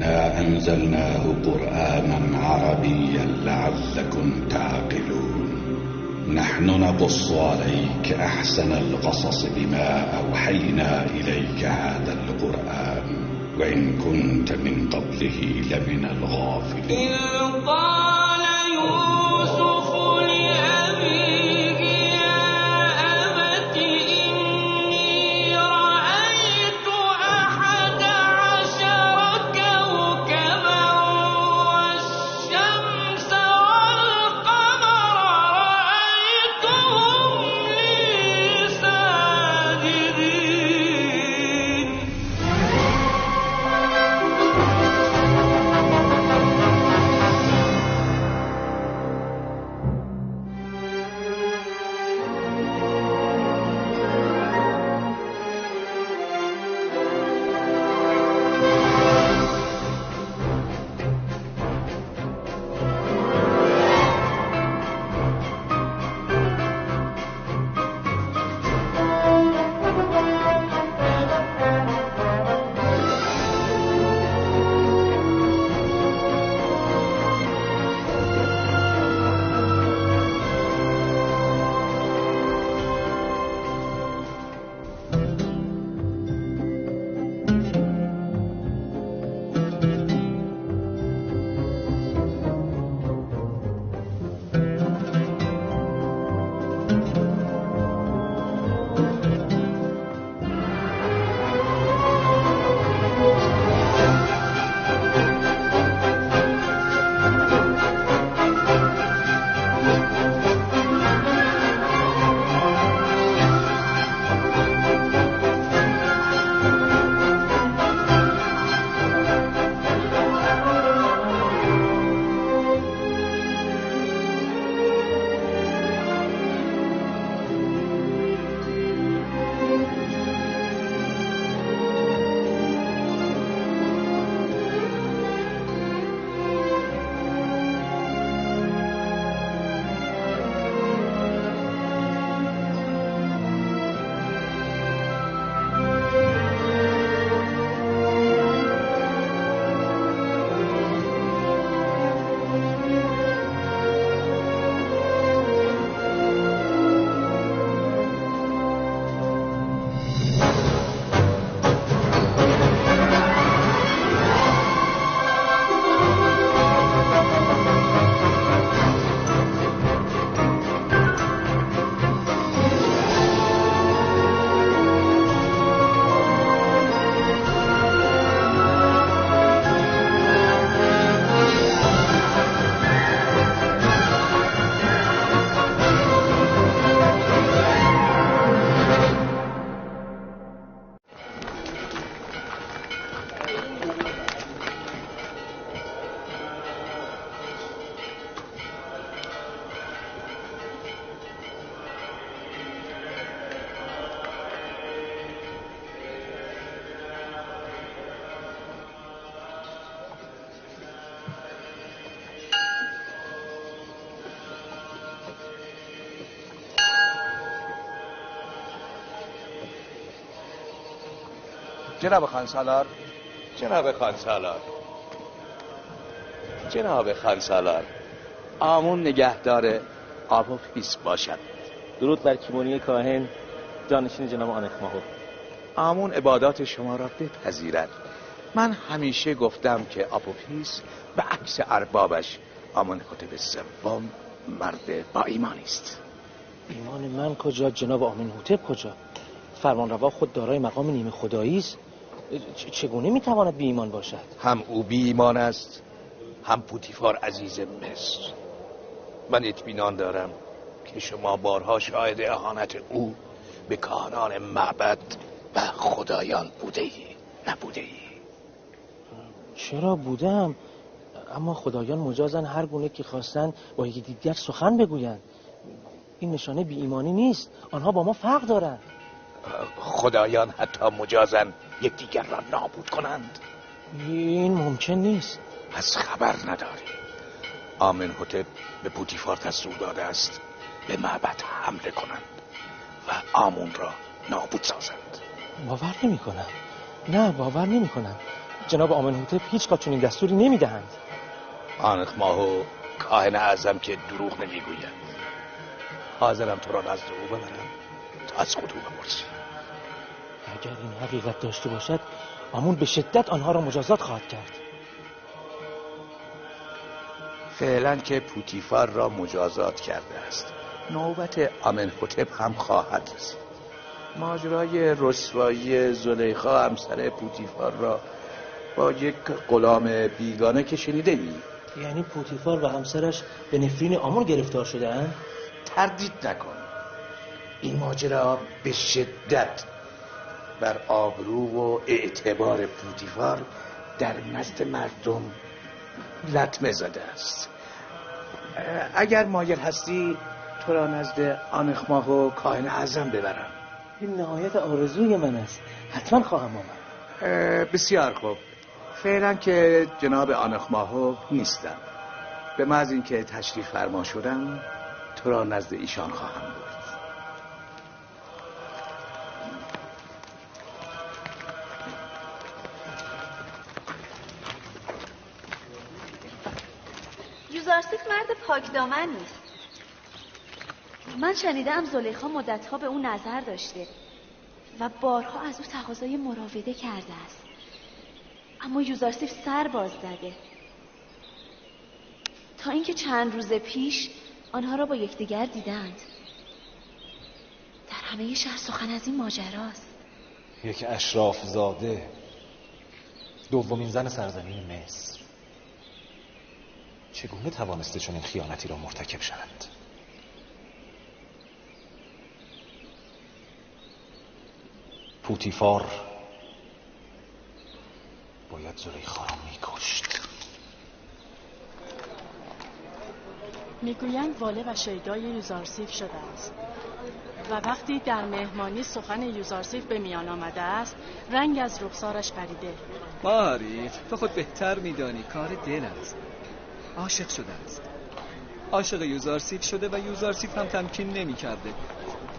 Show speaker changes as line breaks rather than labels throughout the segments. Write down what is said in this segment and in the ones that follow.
إنا أنزلناه قرآنا عربيا لعلكم تعقلون. نحن نقص عليك أحسن القصص بما أوحينا إليك هذا القرآن وإن كنت من قبله لمن الغافلين.
إذ قال يوسف لأبيه يا أبت إني رأيت 11 كوكبا والشمس والقمر رأيتهم لي ساجدين.
جناب خانسالار، جناب خانسالار، جناب خانسالار، آمون نگهدار آپوفیس باشد.
درود بر کیمونی کاهن، جانشین جناب آنخماهو.
آمون عبادات شما را بپذیرد. من همیشه گفتم که آپوفیس به عکس اربابش آمون حتب سوم مرد با ایمانی است.
ایمان من کجا، جناب آمین حتب کجا؟ فرمانروا خود دارای مقام نیمه خدایی است، چگونه میتواند بی ایمان باشد؟
هم او بی ایمان است، هم پوتیفار عزیز مصر. من اطمینان دارم که شما بارها شاهد اهانت او به کاهنان معبد و خدایان بوده ای، نبوده ای؟
چرا بودم، اما خدایان مجازن هر گونه که خواستند با یکی دیگر سخن بگویند. این نشانه بی ایمانی نیست، آنها با ما فرق دارند.
خدایان حتی مجازن یکدیگر را نابود کنند.
این ممکن نیست.
پس خبر نداری. آمن حتب به پوتیفار دستور داده است به معبد حمله کنند و آمون را نابود سازند.
باور نمی کنم. نه باور نمی کنم. جناب آمنهوتپ هیچگاه چنین دستوری نمیدهند.
آنخماهو کاهن اعظم که دروغ نمیگوید. حاضرم تو را نزد او ببرم تا از خود او بپرسی.
اگر این حقیقت داشته باشد، آمون به شدت آنها را مجازات خواهد کرد.
فعلا که پوتیفار را مجازات کرده است، نوبت آمنهوتپ هم خواهد رسید. ماجرای رسوایی زلیخا همسر پوتیفار را با یک غلام بیگانه که شنیده ای؟
یعنی پوتیفار و همسرش به نفرین آمون گرفتار شده‌اند؟
تردید نکن، این ماجرا به شدت بر آبرو و اعتبار پوتیفار در نزد مردم لطمه زده است. اگر مایل هستی تو را نزد آنخماهو کاهن اعظم ببرم.
این نهایت آرزوی من است، حتما خواهم آمد.
بسیار خوب، فعلا که جناب آنخماهو نیستم. به محض اینکه تشریف فرما شدم تو را نزد ایشان خواهم برد.
یوزارسیف مرد پاک دامن نیست. من شنیدم زلیخا مدتها به او نظر داشته و بارها از او تقاضای مراوده کرده است، اما یوزارسیف سر باز زده تا اینکه چند روز پیش آنها را با یکدیگر دیدند. در همه شهر سخن از این ماجراست.
یک اشراف زاده، دومین زن سرزمین مصر، چگونه توانسته چنین خیانتی را مرتکب شود؟ پوتیفار باید زلیخا را میکشت.
میگویند واله و شیدای یوزارسیف شده است و وقتی در مهمانی سخن یوزارسیف به میان آمده است، رنگ از رخسارش پریده.
ماریت، تو خود بهتر میدانی کار دل است. عاشق شده است، عاشق یوزارسیف شده و یوزارسیف هم تمکین نمی کرده.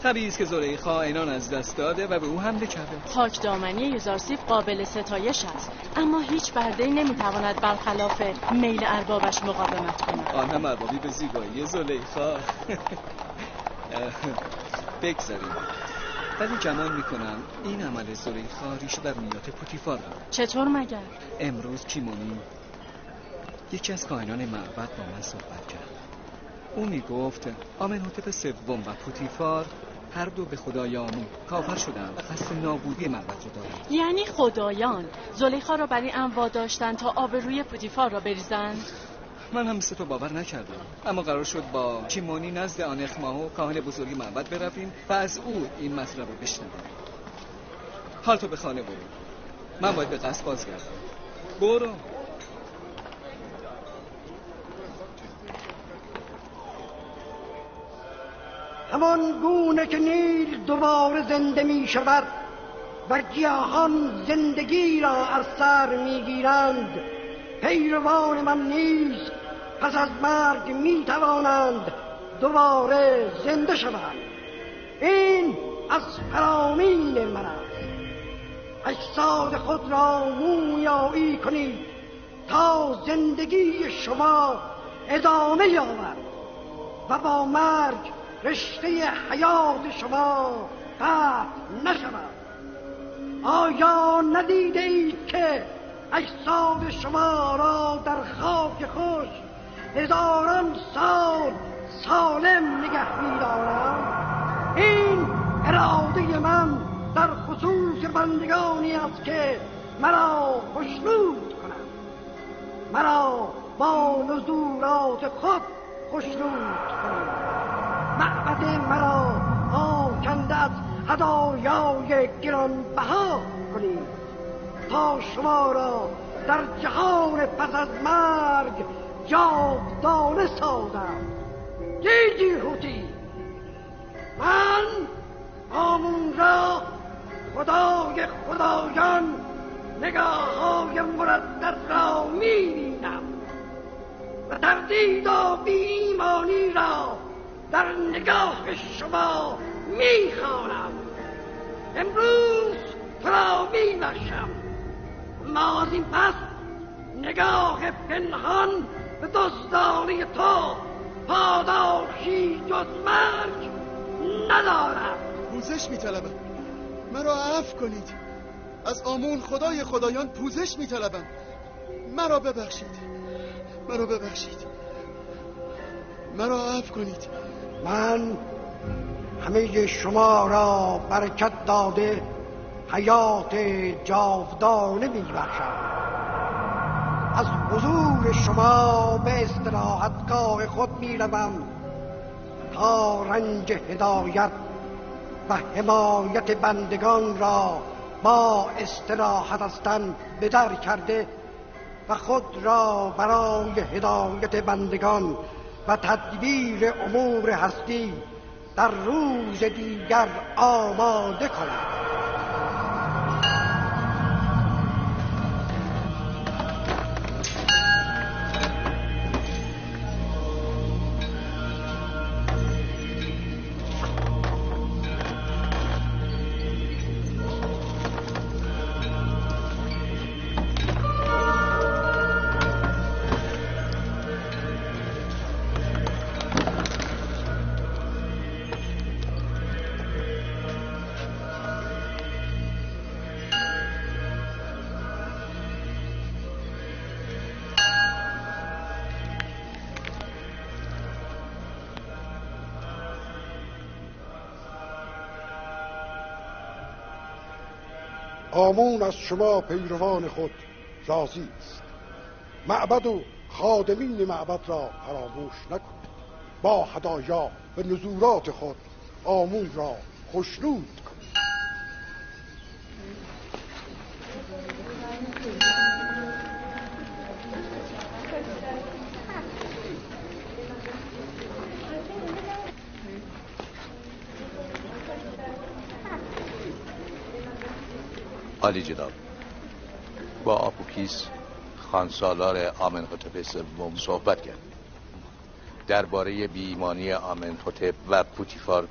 طبیعی است که زلیخا عنان از دست داده و به او حمله کرده.
پاک دامنی یوزارسیف قابل ستایش است، اما هیچ برده‌ای نمیتواند برخلاف میل اربابش مقاومت کند.
آن هم اربابی به زیبایی زلیخا. بگذاریم، ولی گمان میکنم این عمل زلیخا ریشه در نیات پوتیفار دارد.
چطور مگر؟
امروز کیمونی، یکی از کاهنان معبد، با من صحبت کرد. او میگفت آمنهوتپ سوم و پوتیفار هر دو به خدای آمون کافر شدند و قصد نابودی معبد را دارند.
یعنی خدایان زلیخا را برای این واداشتند تا آبروی پوتیفار را بریزند؟
من هم مثل تو باور نکردم، اما قرار شد با کیمونی نزد آنخماهو کاهن بزرگ معبد برویم و از او این مطلب را بشنویم. حال تو به خانه برو، من باید به قصر بازگردم. برو.
همان گونه که نیل دوباره زنده می شود و گیاهان زندگی را از سر می گیرند، پیروان من نیز پس از مرگ می توانند دوباره زنده شوند. این از فرامین من است. اجساد خود را مومیایی کنید تا زندگی شما ادامه یابد و با مرگ رشته حیات شما قطع نشود. آیا ندیده اید که اجساد شما را در خاک خشک هزاران سال سالم نگه می‌دارم؟ این اراده من در خصوص بندگانی است که مرا خوشنود کنند. مرا با نذورات خود خوشنود کنید. معبد مرا آکنده از هدایای گرانبها کنید تا شما را در جهان پس از مرگ جاودانه سازم. دیدی هوتی، من آمون را خدای خدایان نگاه های مردد را می‌بینم و تردید و بی‌ایمانی را در نگاه شما میخوانم. امروز تو را میبخشم، اما از این پس نگاه پنهان به دزدانی تو پاداشی جز مرگ ندارم.
پوزش میطلبم، مرا عفو کنید. از آمون خدای خدایان پوزش میطلبم. مرا ببخشید، مرا ببخشید، مرا عفو کنید.
من همه شما را برکت داده حیات جاودانه میبخشم. از حضور شما به استراحتگاه خود میروم تا رنج هدایت و حمایت بندگان را با استراحت از تن به در کرده و خود را برای هدایت بندگان و تدبیر امور هستی در روز دیگر آماده کنم.
آمون از شما پیروان خود راضی است. معبد و خادمین معبد را فراموش نکنید. با هدایا و نذورات خود آمون را خوشنود کنید.
عالی جناب، با آپوکیس خانسالار آمنهوتپ سوم صحبت کرد. درباره بی‌ایمانی آمنهوتپ و پوتیفار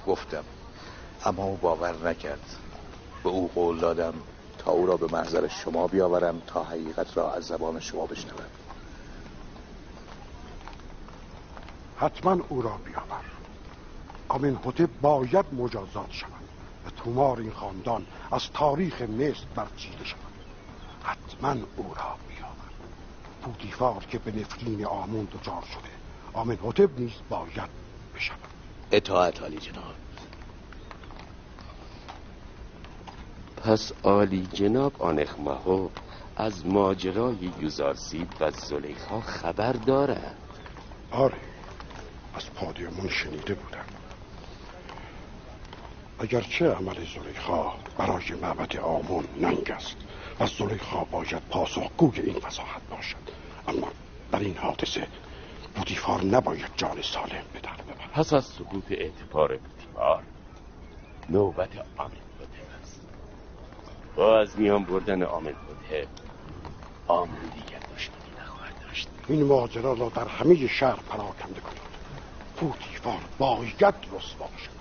گفتم، اما او باور نکرد. به او قول دادم تا او را به محضر شما بیاورم تا حقیقت را از زبان شما بشنود.
حتما او را بیاور. آمنهوتپ باید مجازات شود و تومار این خاندان از تاریخ مصر برچیده شود. حتما او را بیاور. پوتیفار که به نفرین آمون دچار شده، آمنهوتپ نیز باید بشود.
اطاعت عالی جناب.
پس عالی جناب آنخماهو از ماجرای یوزارسیف و زلیخا خبر دارد؟
آره، از پادیامون شنیده بودم. اگرچه عمل زلیخا برای معبد آمون ننگ است و زلیخا باید پاسخگوی این فضاحت باشد، اما در این حادثه پوتیفار نباید جان سالم به در ببرد.
پس از سقوط اعتبار پوتیفار نوبت آمنهوتپ است. با از میان بردن آمنهوتپ، آمون دیگر دشمنی نخواهد داشت.
این ماجرا را در همه شهر پراکنده کنید. پوتیفار باید رسوا شود.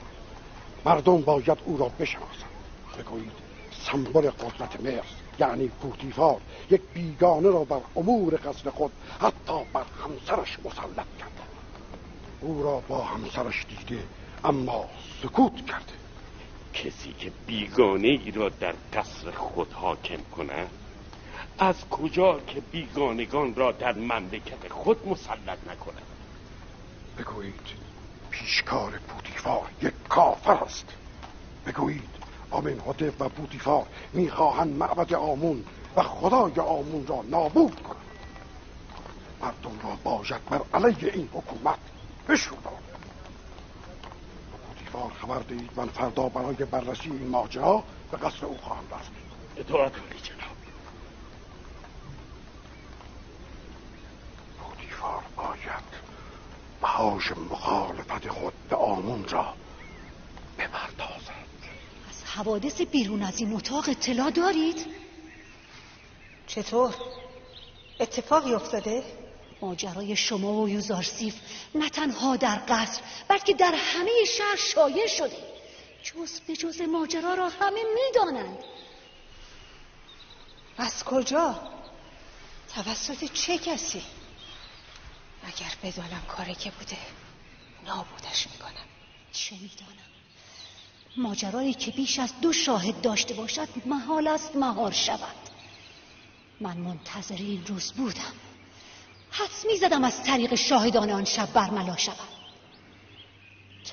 مردم باید او را بشناسند. بگویید سمبل قدرت مصر یعنی پوتیفار یک بیگانه را بر امور قصر خود، حتی بر همسرش مسلط کرده. او را با همسرش دیده اما سکوت کرده.
کسی که بیگانه ای را در قصر خود حاکم کند، از کجا که بیگانگان را در مملکت خود مسلط نکند؟
بگویید پیشکار پوتیفار یک کافر است. بگویید آمنهوتپ و پوتیفار میخواهند معبد آمون و خدای آمون را نابود کنند. مردم را باید بر علیه این حکومت بشورانند. به پوتیفار خبر دهید من فردا برای بررسی این ماجرا به قصر او خواهم رفت.
اطاعت عالی جناب.
پوتیفار باید بهای مخالفت خود به آمون را بپردازد.
از حوادث بیرون از این اتاق اطلاع دارید؟
چطور؟ اتفاقی افتاده؟
ماجرای شما و یوزارسیف نه تنها در قصر بلکه در همه شهر شایع شده. جز به جز ماجرا را همه میدانند.
از کجا؟ توسط چه کسی؟ اگر بدانم کاری که بوده نابودش میکنم.
چه میدانم؟ ماجرایی که بیش از 2 شاهد داشته باشد محال است مهار شود. من منتظر این روز بودم. حدس میزدم از طریق شاهدان آن شب برملا شود.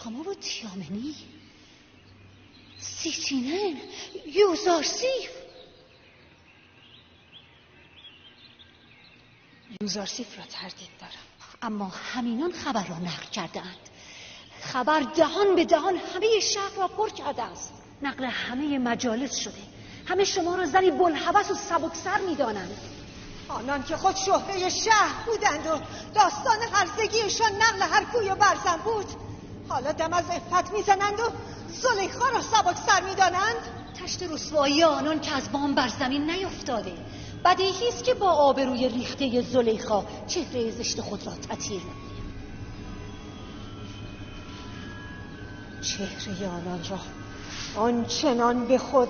تاما و تیامنی، سیتینن، یوزارسیف.
یوزارسیف را تردید دارم.
اما همینان خبر را نقل کرده اند. خبر دهان به دهان همه شهر را پر کرده است. نقل همه مجالس شده. همه شما را زنی بلهوس و سبکسر می‌دانند.
آنان که خود شهره شهر بودند و داستان هرزگیشان نقل هر کوی و برزن بود، حالا دم از عفت میزنند و زلیخا را سبکسر میدانند.
تشت رسوایی آنان که از بام بر زمین نیفتاده، بدیهی است که با آبروی ریخته زلیخا چهره زشت خود را تطهیر نماید.
چهره آنان را آنچنان به خود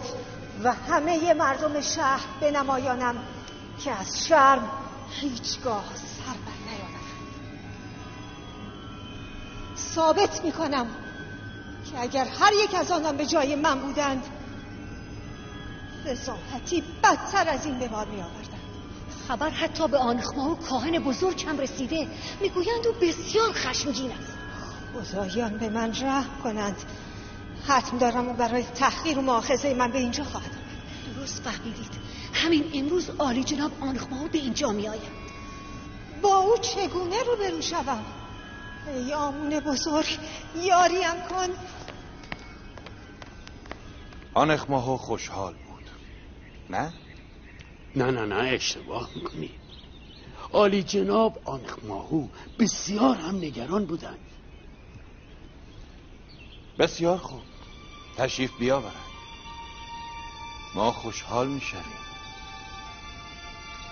و همه مردم شهر بنمایانم که از شرم هیچگاه سر بر نیاورند. ثابت میکنم که اگر هر یک از آنان به جای من بودند، فضاحتی بدتر از این به بار می آوردند.
خبر حتی به آنخما و کاهن بزرگ هم رسیده. میگویند او بسیار خشمگین است.
خدایان به من رحم کنند. حتم دارم او برای تحقیر و مؤاخذه من به اینجا خواهد آمد.
درست فهمیدید. همین امروز عالی جناب آنخما به اینجا می آید.
با او چگونه روبرو شوم؟ ای آمون بزرگ، یاریم کن.
آنخماهو خوشحال بود. نه؟
نه نه نه، اشتباه میکنی. عالی جناب آنخماهو بسیار هم نگران بودند.
بسیار خوب، تشریف بیاورند. ما خوشحال میشویم.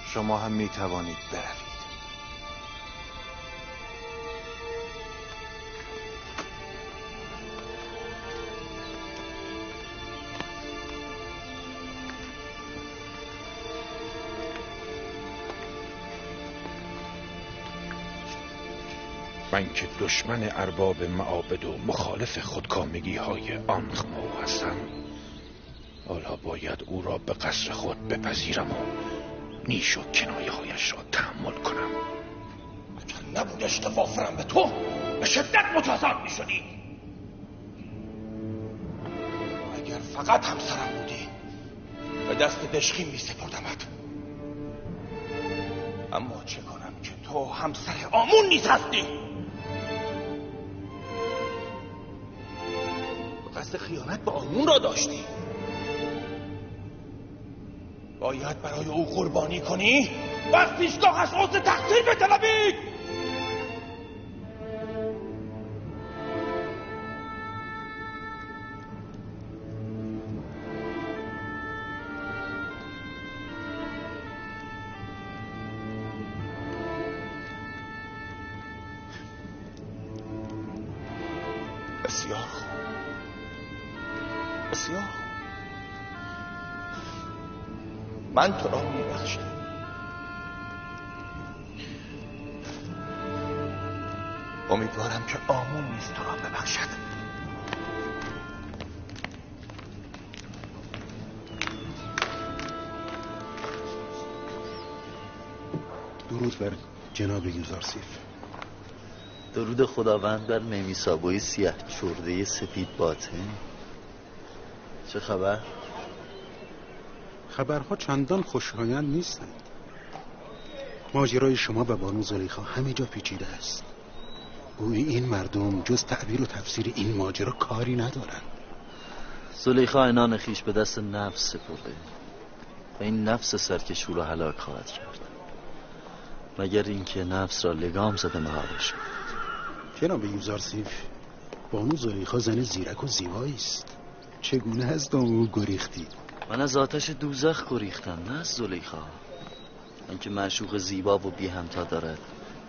شما هم میتوانید بروید. من که دشمن ارباب معابد و مخالف خودکامگی های آنخماهو هستم، حالا باید او را به قصر خود بپذیرم و نیش و کنایه هایش را تحمل کنم. اگر نبود اشتفافرم به تو، به شدت مجازات می شدی. اگر فقط همسرم بودی، به دست دشخیم می سپردمت. اما چه کنم که تو همسر آمون نیز هستی. قصد خیانت به آمون را داشتی. باید برای او قربانی کنی و از پیشگاهش عذر تقصیر بطلبی. بسیار خوب، بسیار خوب، من تو را میبخشم. امیدوارم که آمون نیز تو را ببخشد.
درود بر جناب یوزارسیف.
درود خداوند بر میمیسابوی سیاه چرده سپید باطن. چه خبر؟
خبرها چندان خوشایند نیستند. ماجرای شما و بانو زلیخا همه جا پیچیده است. گویی این مردم جز تعبیر و تفسیر این ماجرا کاری ندارند.
زلیخا عنان خویش به دست نفس سپرده و این نفس سرکش او را هلاک خواهد کرد، مگر اینکه نفس را لگام زده مهارش کند.
جناب یوزارسیف، بانو زلیخا زن زیرک و زیبایی است. چگونه از دام او گریختی؟
من از آتش دوزخ گریختم، نه از زلیخا. آنکه معشوق زیبا و بی همتا دارد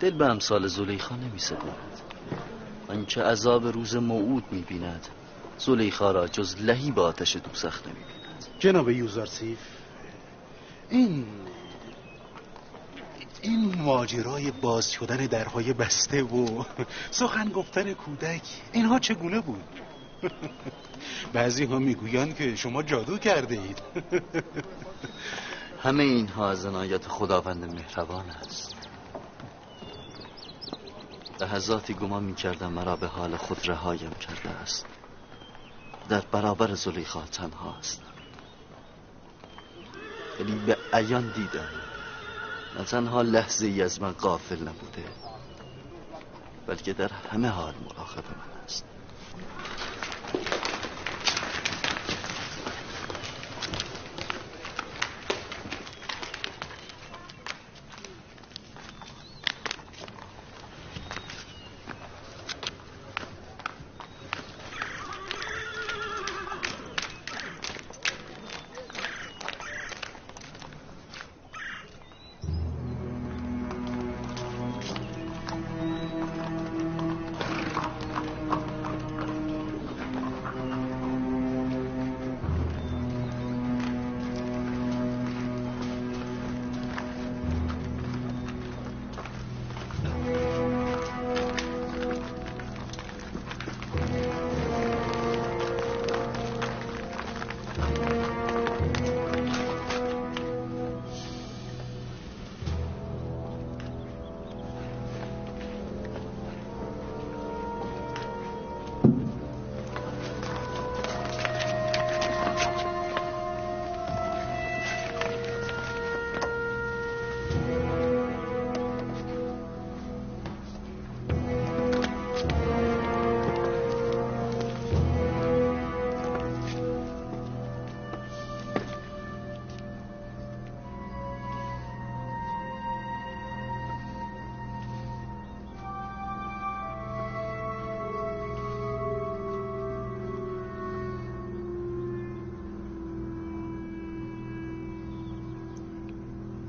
دل به امثال زلیخا نمی سپارد. آنکه عذاب روز موعود می بیند زلیخا را جز لهیب آتش دوزخ نمی بیند.
جناب یوزارسیف، این ماجرای باز شدن درهای بسته و سخن گفتن کودک، اینها چگونه بود؟ بعضی ها میگویند که شما جادو کرده اید.
همه اینها از عنایت خداوند مهربان است. لحظاتی گمان میکردم مرا به حال خود رهایم کرده است. در برابر زلیخا تنها هستم، ولی به عیان دیدم نه تنها لحظه ای از من غافل نبوده، بلکه در همه حال مراقب من است.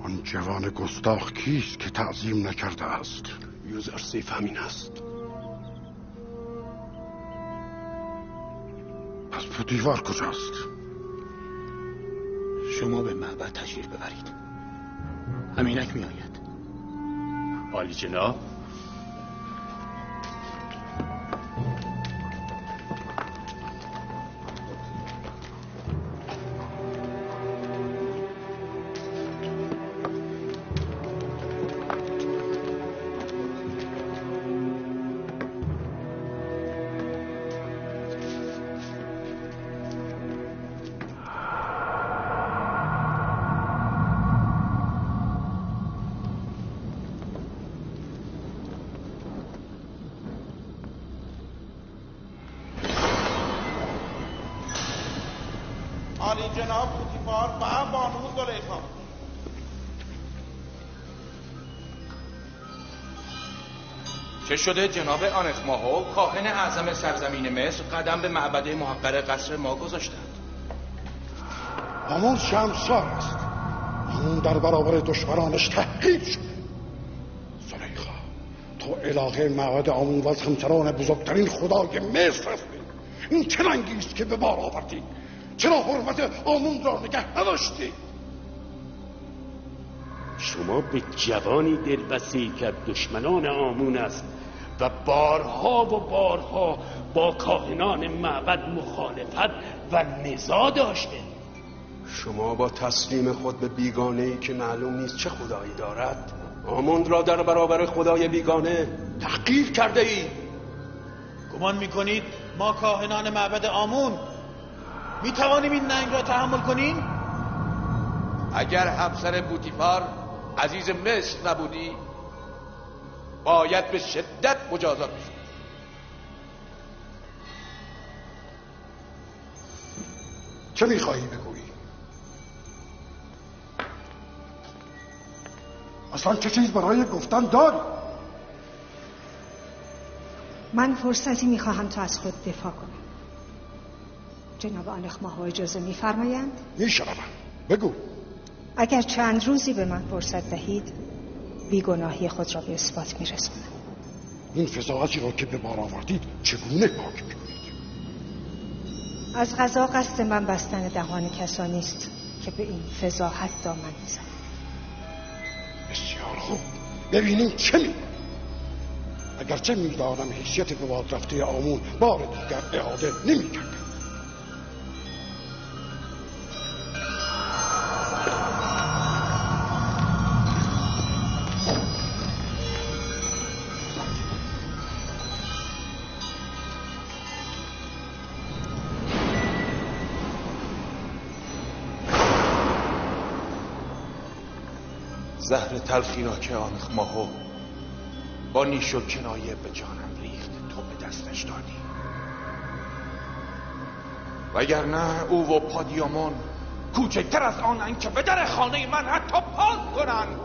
آن جوان گستاخ کیست که تعظیم نکرده است؟
یوزرسیف همین است.
پس پوتیفار کجاست؟
شما به معبد تشریف ببرید، همینک می آید.
عالی جناب،
جناب پوتیفار و بانو زلیخا.
چه شده جناب آنخماهو، کاهن اعظم سرزمین مصر، قدم به معبد محقر قصر ما گذاشتند؟
آمون شرمسار است. آمون در برابر دشمنانش تحقیر شد. زلیخا، تو الهه معبد آمون و از همسران بزرگترین خدای مصر هستی. این چه رنگی است که به بار آوردی؟ چرا حرمت آمون را نگه نداشتی؟
شما به جوانی دل بستی که دشمنان آمون است و بارها و بارها با کاهنان معبد مخالفت و نزاع داشته.
شما با تسلیم خود به بیگانه‌ای که معلوم نیست چه خدایی دارد، آمون را در برابر خدای بیگانه تحقیر کرده ای.
گمان میکنید ما کاهنان معبد آمون می توانیم این ننگ را تحمل کنیم؟
اگر همسر پوتیفار عزیز مصر نبودی، باید به شدت مجازات میشد.
چه میخواهی بگویی؟ اصلا چه چیز برای گفتن داری؟
من فرصتی میخواهم تا از خود دفاع کنم. جناب آنخماهو اجازه میفرمایند؟
میشنوم، بگو.
اگر چند روزی به من فرصت دهید، بیگناهی خود را به اثبات میرسانم.
این فضاحتی را که به بار آوردید چگونه پاک میکنید؟
از قضا قصد من بستن دهان کسانی است که به این فضاحت دامن میزند.
بسیار خوب، ببینیم چه می. اگرچه میدانم حیثیت به باد رفته آمون بار دیگر اعاده نمیگردد.
زهر تلخی را که آنخماهو با نیش و کنایه به جانم ریخت تو به دستش دادی، وگرنه او و پادیامون کوچکتر از آنند که به در خانه من حتی پاس کنند.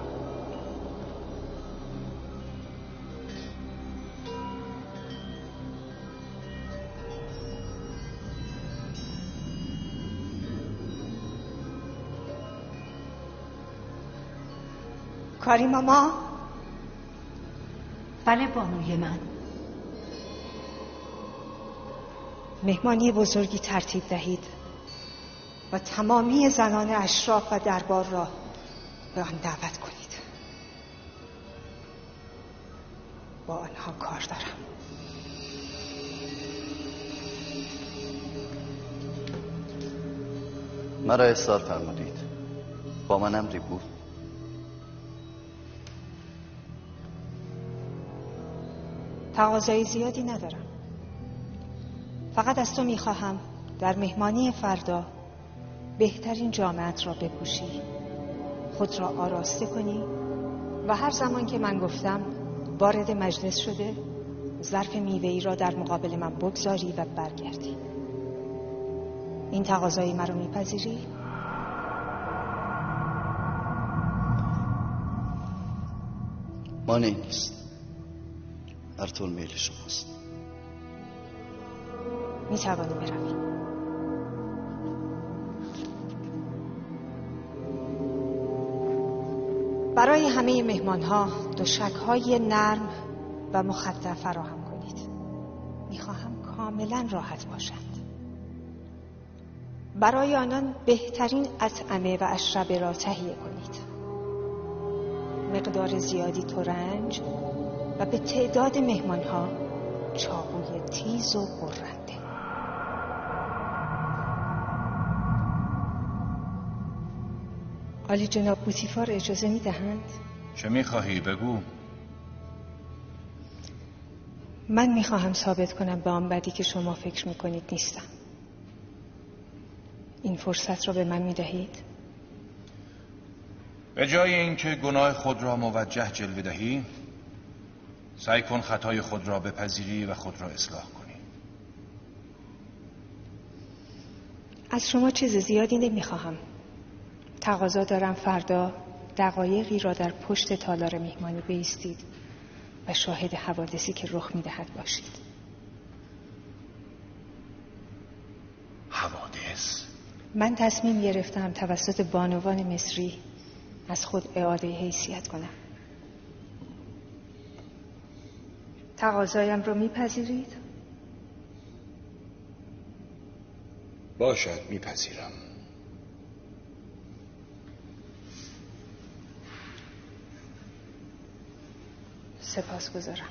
کاری ماما؟
بله بانوی من.
مهمانی بزرگی ترتیب دهید و تمامی زنان اشراف و دربار را به آن دعوت کنید. با آنها کار دارم.
مرا اصرار فرمودید. با من امری بود؟
تقاضای زیادی ندارم. فقط از تو میخواهم در مهمانی فردا بهترین جامعت را بپوشی، خود را آراسته کنی و هر زمان که من گفتم وارد مجلس شده ظرف میوه‌ای را در مقابل من بگذاری و برگردی. این تقاضای مرا میپذیری؟
مانعی نیست. هر طور میل شماست.
میتوانی بروی. برای همه مهمانها دوشک‌های نرم و مخدر فراهم کنید. میخواهم کاملا راحت باشند. برای آنان بهترین اطعمه و اشربه را تهیه کنید. مقدار زیادی ترنج و به تعداد مهمانها چاقوی تیز و برنده. عالی جناب بوتیفار اجازه می دهند؟
چه می خواهی بگو؟
من می خواهم ثابت کنم به آن بدی که شما فکر می کنید نیستم. این فرصت را به من می دهید؟
به جای اینکه گناه خود را موجه جلوه دهی، سعی کن خطای خود را بپذیری و خود را اصلاح کنی.
از شما چیز زیادی نمیخواهم. تقاضا دارم فردا دقایقی را در پشت تالار مهمانی بایستید و شاهد حوادثی که رخ میدهد باشید.
حوادث؟
من تصمیم گرفتم توسط بانوان مصری از خود اعاده حیثیت کنم. تقاضایم رو میپذیرید؟
باشد، میپذیرم.
سپاسگزارم.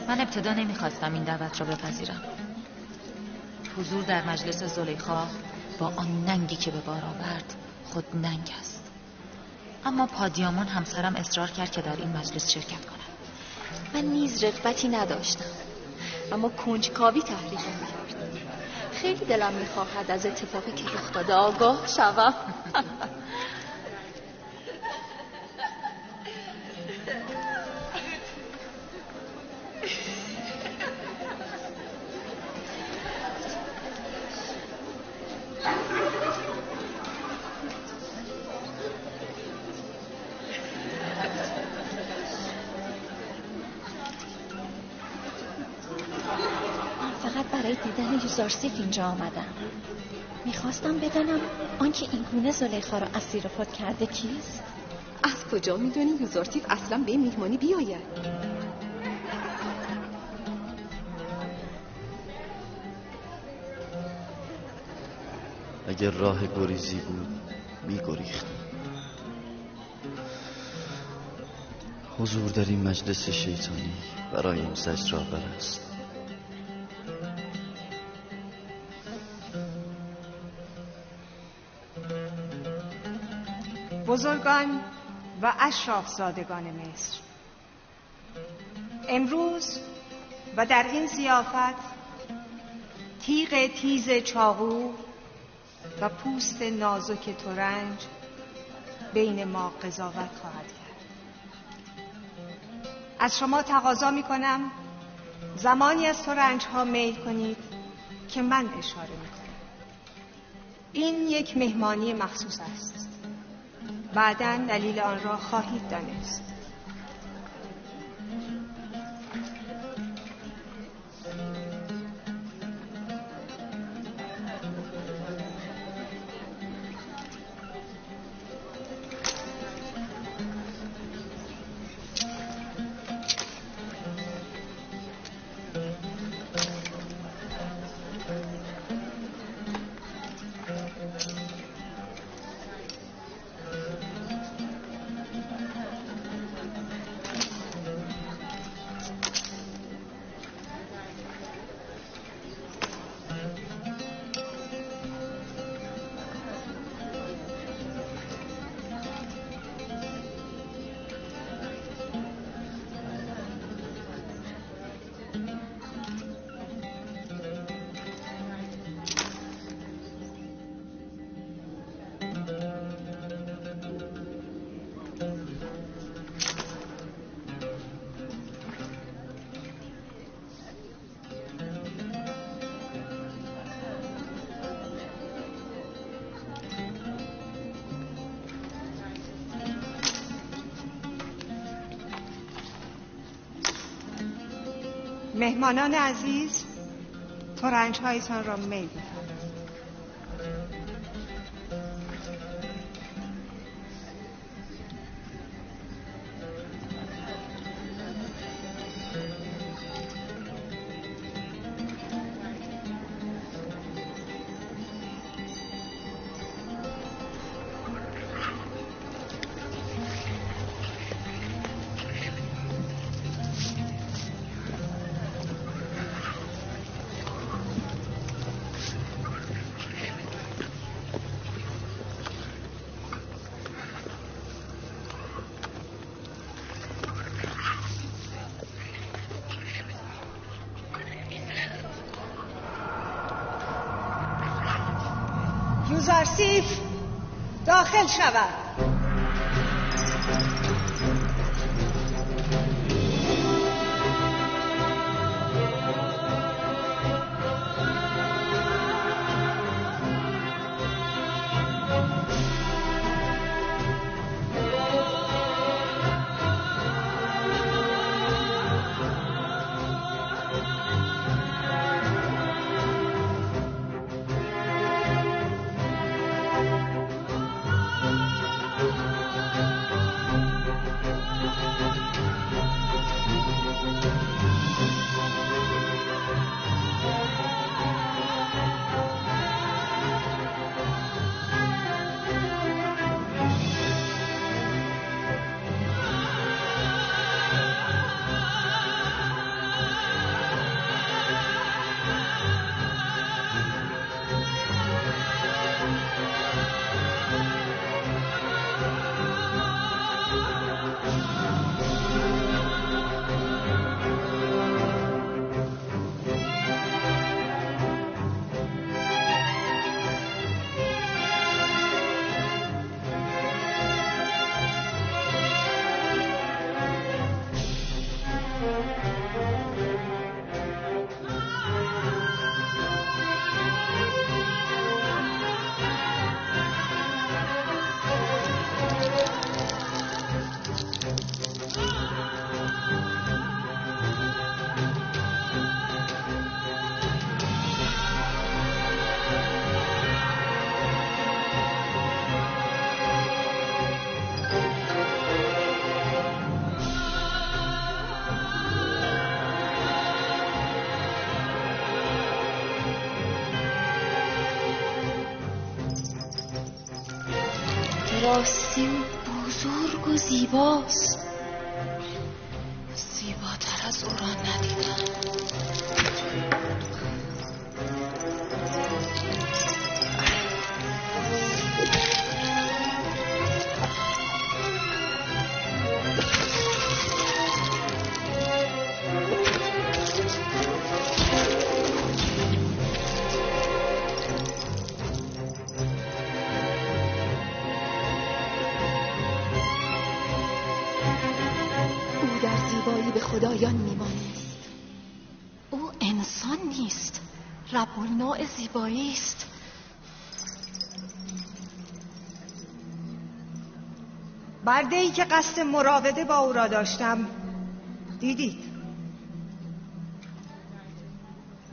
من ابتدا نمیخواستم این دعوت را بپذیرم. حضور در مجلس زلیخا با آن ننگی که به بار آورد خود ننگ است. اما پادیامان همسرم اصرار کرد که در این مجلس شرکت کنم.
من نیز رغبتی نداشتم، اما کنجکاوی تحریکم کرد. خیلی دلم میخواهد از اتفاقی که رخ داده آگاه شوم. یوزارسیف اینجا آمدم. میخواستم بدانم آنکه این گونه زلیخا را اسیر خود کرده کیست؟
از کجا میدونی یوزارسیف اصلا به میهمانی بیاید؟
اگر راه گریزی بود میگریختم. حضور در این مجلس شیطانی برایم زجرآور است.
بزرگان و اشراف زادگان مصر، امروز و در این ضیافت تیغ تیز چاقو و پوست نازک ترنج بین ما قضاوت خواهد کرد. از شما تقاضا می کنم زمانی از ترنج ها میل کنید که من اشاره می کنم. این یک مهمانی مخصوص است. بعداً دلیل آن را خواهید دانست. مهمانان عزیز، ترنج هایتان را میل بفرمایید. یوزارسیف داخل شود.
راستی او بزرگ و زیباست. زیباتر از او را ندیدم.
به خدایان میمانست.
او انسان نیست، رب النوع زیبایی است.
برده‌ای که قصد مراوده با او را داشتم دیدید.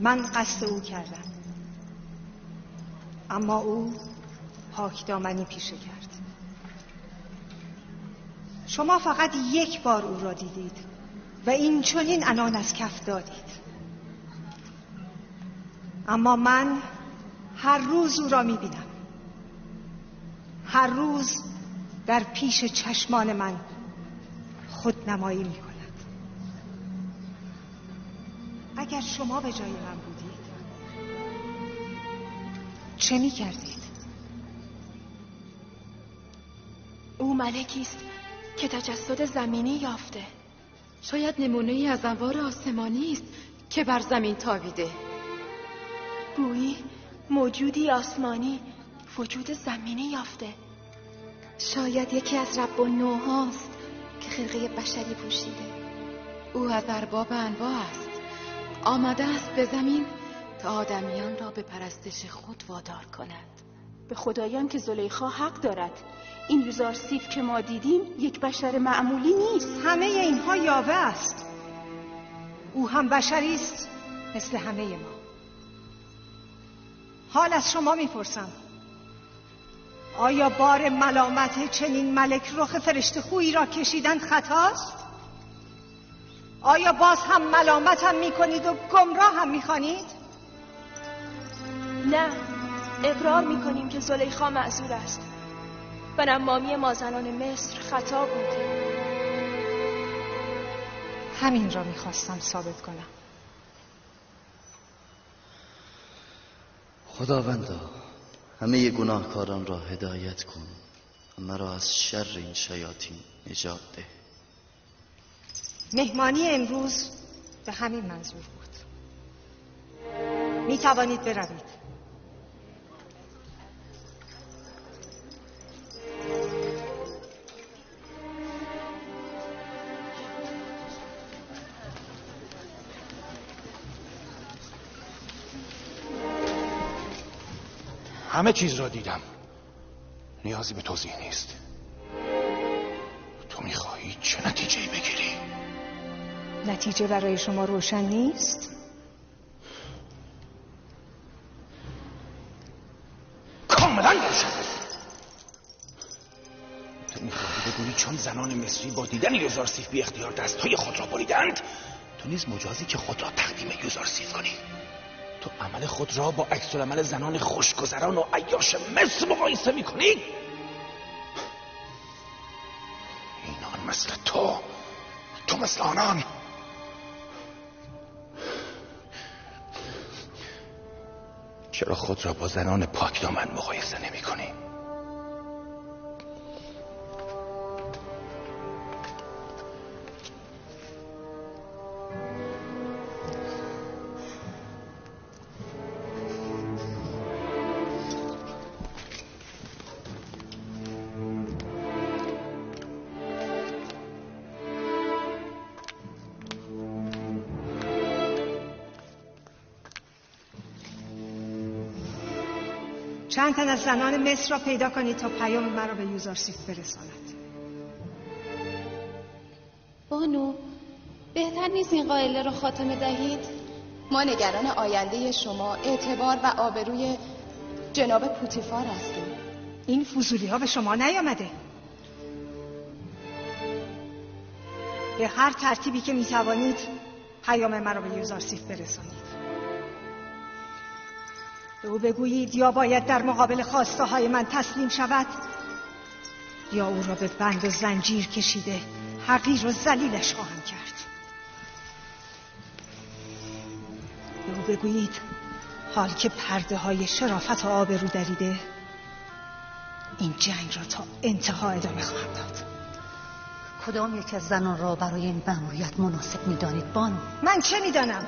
من قصد او کردم، اما او پاکدامنی پیشه کرد. شما فقط یک بار او را دیدید و این چنین عنان از کف دادید. اما من هر روز او را میبینم. هر روز در پیش چشمان من خودنمایی میکند. اگر شما به جای من بودید چه میکردید؟
او ملکی است که تجسد زمینی یافته.
شاید نمونه ای از انوار آسمانی است که بر زمین تابیده.
گویی موجودی آسمانی وجود زمینی یافته.
شاید یکی از رب النوع هاست که خرقه بشری پوشیده.
او از ارباب انواع است. آمده است به زمین تا آدمیان را به پرستش خود وادار کند.
به خدایان که زلیخا حق دارد. این یوزارسیف که ما دیدیم یک بشر معمولی نیست.
همه اینها یاوه است. او هم بشری است مثل همه ما. حال از شما میپرسم، آیا بار ملامت چنین ملک رخ فرشته خویی را کشیدن خطاست؟ آیا باز هم ملامتم میکنید و گمراه هم میخوانید؟
نه، اقرار میکنیم که زلیخا معذور است و نمامی ما زنان مصر خطا بود.
همین را میخواستم ثابت کنم.
خداوندا، همه گناهکاران را هدایت کن و مرا از شر این شیاطین نجات ده.
مهمانی امروز به همین منظور بود. می توانید بروید.
همه چیز را دیدم، نیازی به توضیح نیست. تو میخواهی چه نتیجه‌ای بگیری؟
نتیجه برای شما روشن نیست؟
کاملا روشن است. تو میخواهی بگویی چون زنان مصری با دیدن یوزارسیف بی اختیار دستهای خود را بریدند، تو نیز مجازی که خود را تقدیم یوزارسیف کنی. تو عمل خود را با عکس العمل زنان خوشگذران و عیاش مصر مقایسه میکنی؟ اینان مثل تو، تو مثل آنان. چرا خود را با زنان پاک دامن مقایسه نمی کنی؟
چند تن از زنان مصر را پیدا کنید تا پیام مرا به یوزارسیف برساند.
بانو، بهتر نیست این قائله را خاتمه دهید؟
ما نگران آینده شما، اعتبار و آبروی جناب پوتیفار هستیم.
این فضولی ها به شما نیامده. به هر ترتیبی که میتوانید پیام مرا به یوزارسیف برسانید. به او بگویید یا باید در مقابل خواسته های من تسلیم شود یا او را به بند و زنجیر کشیده حقیر و ذلیلش خواهم کرد. به او بگویید حال که پرده های شرافت و آبرو دریده، این جنگ را تا انتها ادامه خواهم داد.
کدام یک از زنان را برای این مأموریت مناسب می‌دانید بانو؟
من چه می‌دانم؟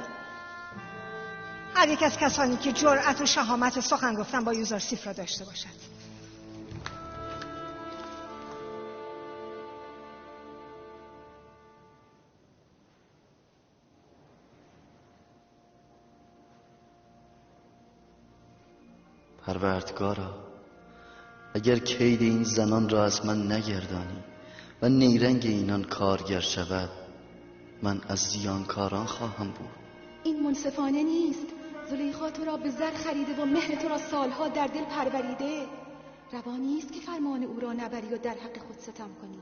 هر یک از کسانی که جرأت و شهامت سخن گفتن با یوزارسیف را داشته باشد.
پروردگارا، اگر کید این زنان را از من نگردانی و نیرنگ اینان کارگر شود، من از زیانکاران خواهم بود.
این منصفانه نیست. زلیخا تو را به زر خریده و مهر تو را سالها در دل پروریده. روا نیست که فرمان او را نبری و در حق خود ستم کنی.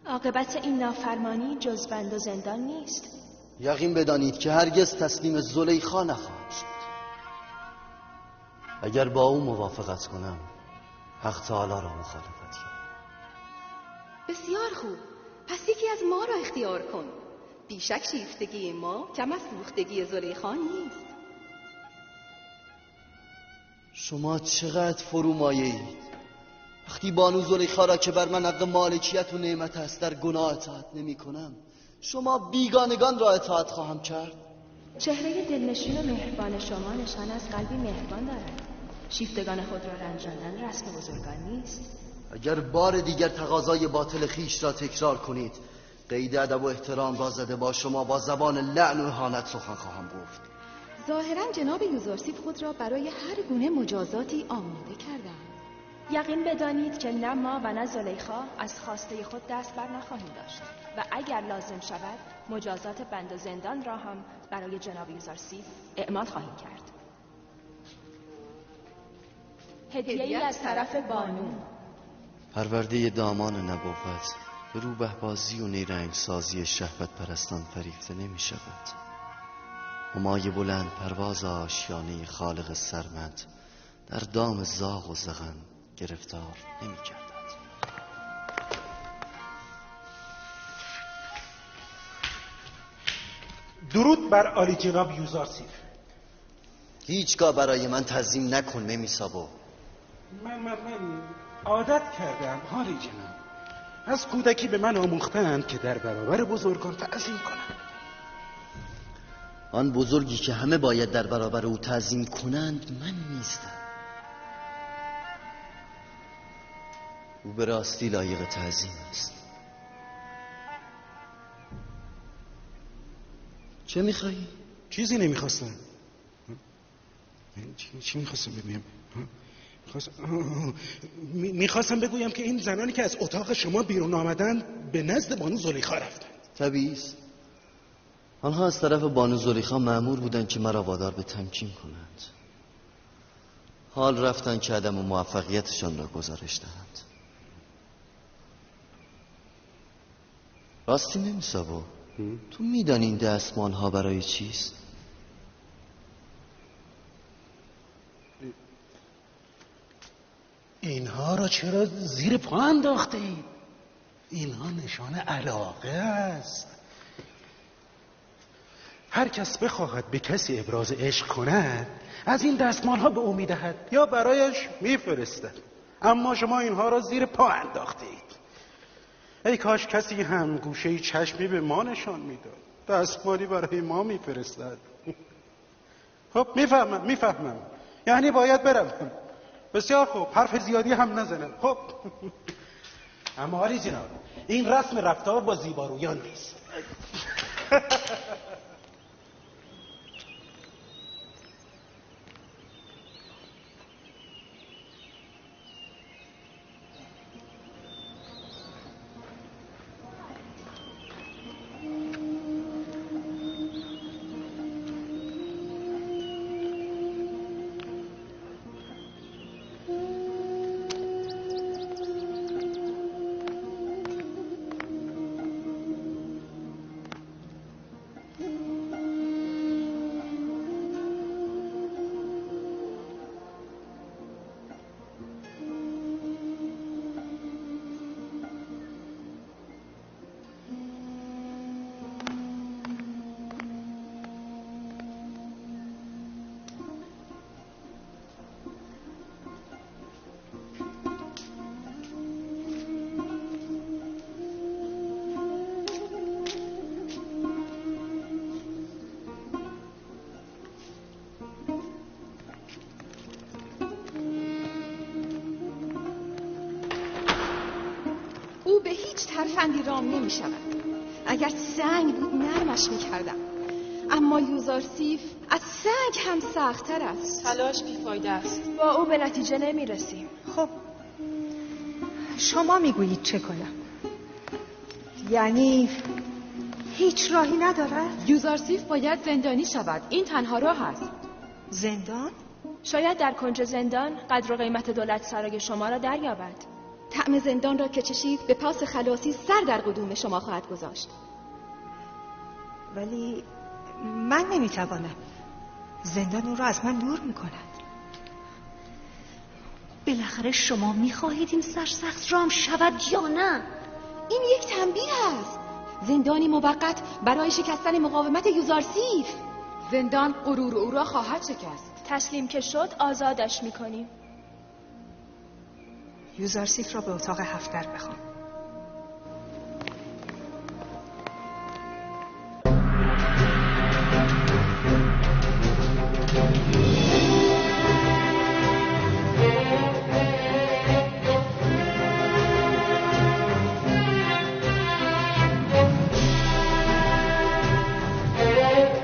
عاقبت این نافرمانی جز بند و زندان نیست.
یقین بدانید که هرگز تسلیم زلیخا نخواهم شد. اگر با او موافقت کنم، حق تعالی را مخالفت کرد.
بسیار خوب، پس یکی از ما را اختیار کن. بیشک شیفتگی ما کم از سوختگی زلیخا نیست.
شما چقدر فرومایه اید. وقتی بانو زلیخا را که بر من حق مالکیت و نعمت است در گناه اطاعت نمی کنم، شما بیگانگان را اطاعت خواهم کرد.
چهره دلنشین و مهربان شما نشان از قلبی مهربان دارد. شیفتگان خود را رنجاندن رسم بزرگان نیست.
اگر بار دیگر تقاضای باطل خیش را تکرار کنید، قید ادب و احترام را زده با شما با زبان لعن و اهانت سخن خواهم گفت.
ظاهرا جناب یوزارسیف خود را برای هر گونه مجازاتی آماده کردند.
یقین بدانید که نه ما و نه زلیخا از خواسته خود دست بر نخواهیم داشت و اگر لازم شود مجازات بند و زندان را هم برای جناب یوزارسیف اعمال خواهیم کرد. هدیه‌ای از طرف بانو.
پرورده دامان نبوت به روبه بازی و نیرنگ سازی شهوت پرستان فریفته نمی شود. همای بلند پرواز آشیانه خالق سرمد در دام زاغ و زغن گرفتار نمی گردد.
درود بر عالی جناب یوزارسیف.
هیچگاه برای من تعظیم نکن ممیسابو.
من عادت کردم عالی جناب. از کودکی به من آموختند که در برابر بزرگان تعظیم کنم.
آن بزرگی که همه باید در برابر او تعظیم کنند من نیستم. او به راستی لایق تعظیم است. چه میخوایی؟
چیزی نمیخواستم. چی میخواستم بگویم؟ میخواستم بگویم که این زنانی که از اتاق شما بیرون آمدند به نزد بانو زلیخا رفتند.
طبیعی است. آنها از طرف بانو زلیخا مأمور بودند که مرا وادار به تمکین کنند. حال رفتند که عدم موفقیتشان را گزارش دهند. راستی نمیسابو، تو میدانی این دستمال ها برای چیست؟
اینها را چرا زیر پا انداخته اید؟ اینها نشان علاقه است. هر کس بخواهد به کسی ابراز عشق کند از این دستمال ها به او میدهد یا برایش میفرستد. اما شما اینها را زیر پا انداخته اید. ای کاش کسی هم گوشه چشمی به ما نشان میداد، دستمالی برای ما میفرستد. خب میفهمم، یعنی باید بروم. بسیار خوب، حرف زیادی هم نزنم. خب اما عالی جناب، این رسم رفتار با زیبارویان نیست.
هیچ ترفندی رام نمی شود. اگر سنگ بود نرمش می کردم. اما یوزارسیف از سنگ هم سخت‌تر است.
تلاش بیفایده است.
با او به نتیجه نمی رسیم.
خب شما میگویید چه کنم؟ یعنی هیچ راهی ندارد؟
یوزارسیف باید زندانی شود. این تنها راه است.
زندان؟
شاید در کنج زندان قدر و قیمت دولت سرای شما را دریابد.
طعم زندان را که چشید به پاس خلاصی سر در قدوم شما خواهد گذاشت.
ولی من نمیتوانم. زندان او را از من دور میکند.
بالاخره شما میخواهید این سرسخت رام شود یا نه؟
این یک تنبیه است. زندانی موقت برای شکستن مقاومت یوزارسیف.
زندان غرور او را خواهد شکست.
تسلیم که شد آزادش میکنیم.
یوزارسیف را به اتاق هفتر بخوان.